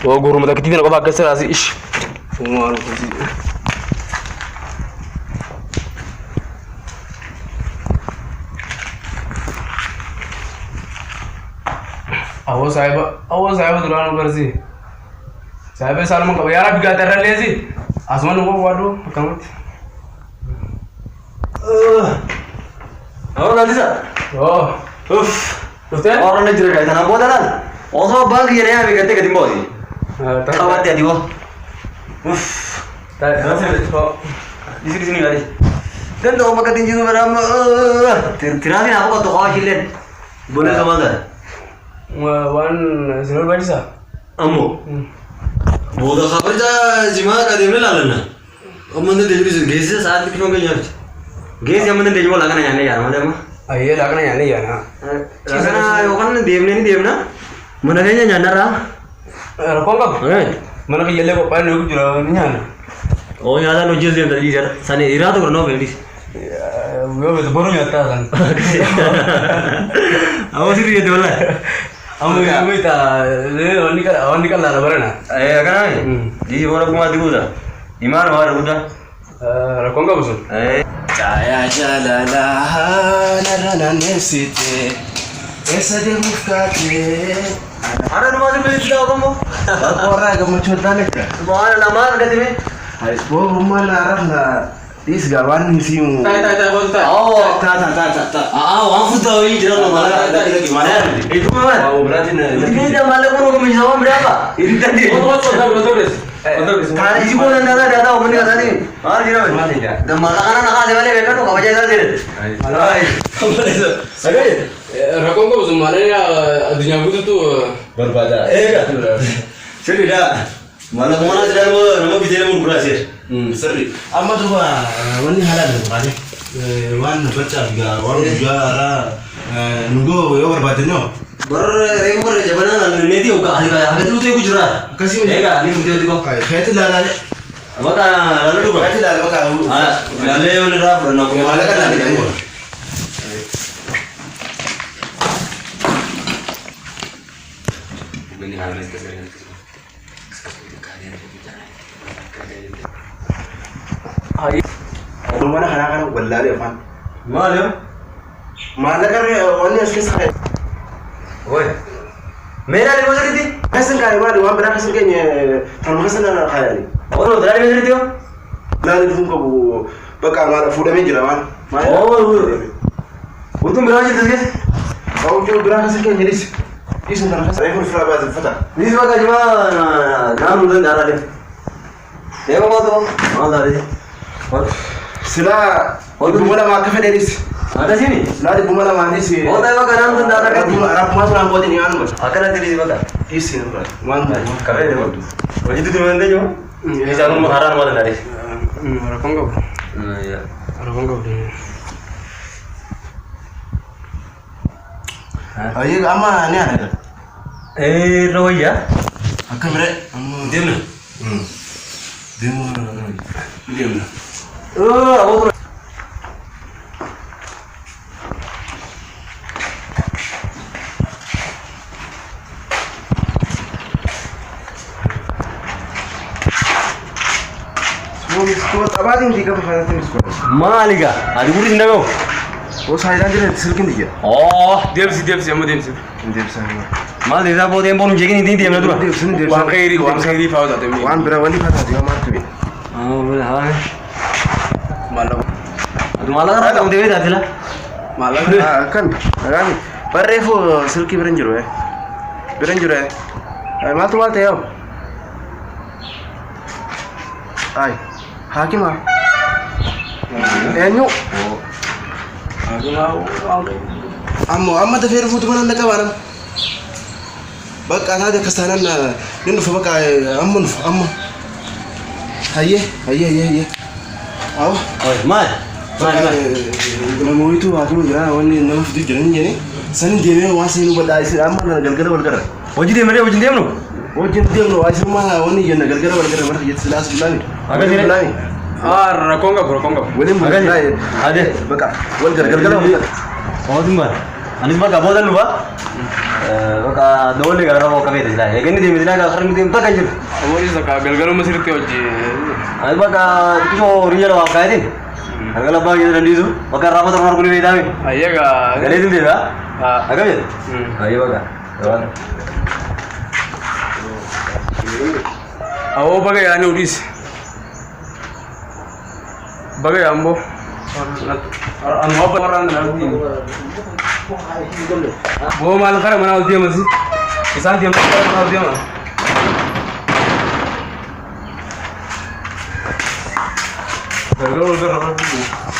Oo guruma takkitii tana qofa akkas raasi ish. Fumaan kusi. Awoo saahiba awoo saahiba duraan barsi. Saahiba isaanuma qaba yaa rabbi gaata irra leesi. Asuma nu qowwaadhu akkamatti. Awoo gaaddisa. Oo Uff. dhuftee? Warra jira gaa tanaan booda laal. Osoo abbaan kiyya na yaame gartee gadi hin bahu. Qabatte ati hoo. Uff. Isi isi ni gadi. Danda'u bakka ittiin jiru bara amma. Tiraafi naa boqottu qawaa ishilleen. Bolee somaa taate. Waan isin barbaachisaa? Ammoo. Booda kabaja jimaa qadeemne laalanna. Amma inni deebisu geessisa sa'aatii xiqqoo keenyaaf. Geessi amma inni deebisu laaqana nyaannee yaana malee amma. Ayyee laaqana nyaannee yaana. Laaqana yookaan deemnee ni deemna. Mana keenya nyaannarraa. Rakkoon qabu. Mana kiyyallee qophaa'ee nu jira ni nyaanna. Oo nyaataan hojii deemta dhiisara. Sani irraa tokko noo fedhis. Yoo beektu boru nyaattaa san. Awwa sirrii jette wallahi. Amma yoo beekta wanni qallaadha barana. Akkana dhiisi bora kumaatti guuta. Imaan waan guddaa. Rakkoon qabu sun. Caayaa jaalalaa narra naanneessite eessa deemuuf kaatee. Hara numaa sirrii itti ta'u kammoo. Warraa gammachuu taane jira. Subhaana namaa argate mee. Boorummaan arrafna dhiis gaa waan hin siimu. Taa'e taa'e taa'e kootu taa'e. Oo. Taa taa taa taa taa. Aa waan fudhaa wayii jira nama maala. Itu maal? Waa biraatiin. Ini maal kun ogumiisa waan biraa ba. Ini tadi. Kootu kootu kootu kootu kootu. Taane isi boona nana data omni katani. Maal jira Maal jira? Dan maal kana naka sebale beekanu kabaja isaa jira. Ay. Rakkoon qabu sun maal addunyaa guutuutu Barbaada. Eega. Sirriidha. Maal mana jira nama nama bitee nama gurguraa seer. Sirri. Amma duuba wanni haalaan nu qaale. Waan baccaaf gaa waan guyyaa haaraa nu goo yoo barbaadde noo. Bar reefu bar jabanaa neeti hoggaa hagati nuti eegu jira. Akkasii miti. Eega ni mutee hojii koo. Keetti ilaalaa. Bakka laalu dhuga. Keetti ilaala bakka. Laalee wal irraa fudhanna akkuma Maallaqa ilaalee. Mana kanaa kana wallaalee afaan. Maal yoo? Maallaqa wanni as keessa kaa'e. Oi. Meera lima sirriitti? Keessa hin kaa'e maali waan biraa keessa hin keenye tanuma keessa na kaa'ani. Ooluu dhala lima sirriitti yoo? Laali dhufuun qabu bakka maal fuudhamee jira waan. Oo. Utuun biraa jirtu keessa? Hojii biraa keessa hin keenye dhis. Dhiisuma kana keessa. Reefu ofirraa baasee uffata. Nis bakka jimaa naannoo danda'aa deema. Deema kootu maal taatee? Silaa dhibbuma lama akka fedhe dhis. Akkasiini? Silaa dhibbuma lamaanis. Oota bakka naannoo danda'aa akkatti. Rabbumaa sunaan qoodin yaanuma. Akkanatti dhisi bakka. Dhiisi nurra. Waan Qabee deema. Hojiitu deema dandeenyu jiru? Isaan immoo haaraan maal danda'aa Rakkoon qabu. Rakkoon qabu. Ayyee amma ni ana. Irra wayyaa. Akka bire amma. Deemna. Deemu. Deemna. Aboo Xabaatiin diigama kanatti miskoora. Maali gaa? Ati gurri hin dhaga'u? Oo saayidaan jira silkiin diyya. Oo. Deemsi deemsi amma deemsi. Hin deebisaan. Maal deebisaa booda hin boonu hin jeeqin hin deemna dura. Deebisaan deebisaan. Waan khayrii waan khayrii fa'aa taate. Waan biraa wanni fataati waan maaltu beekna. Maallaqa. Maallaqa irraa qabdee beektaa sila? Maallaqa. Akkan dhagaami. Barreefu silkii bira hin jiru. Bira hin jiru. Maaltu maal ta'e yoo? Ay, haakima. Eenyu? Ammoo amma dafee dhufuutu mana dhaqa baanam. Bakka taate akkas taanaan ni dhufa bakka amma dhufa amma. Hayyee hayyee hayyee hayyee. Awo. Maal? Maal maal? Namoonitu haakima jira wanni nama fidu jiran jedhee sanin deemee waan seenuu bal'aa isin amma galgala wal gara. Hojii deemnee hojii deemnu? Wajjin deemnu waa isin maa wanni jenna galgala wal gara mana jetti silaas bilaami. Akkasii bilaami. Rakkoon qabu rakkoon qabu. Waliin Akkasii. bulaa. Ade. Bakka wal gara galgala wal gara. Mootummaa. Anis bakka booda luba. Bakka doolli gara bakka feete silaa. Eeganni deeme silaa gaafa inni deemu takka hin jiru. Awwalis takka galgaluma sirriitti hojii. Anis bakka xiqqishoo horii jala waa kaayatiin. Galgala abbaa kiyya dandeessu bakka irraa mata arguu ni beektaami. Ayyaga. Galeetiin deebi'a. Ah. Akkam jedhe? Ayyee bakka. Awoo baga yaanii odhiis. Baga yaamboo. Anu abba warraan Boo maal kara manaa ol deemasi. Isaan deemtu kara manaa ol deema. Galgala ol gara rabbi.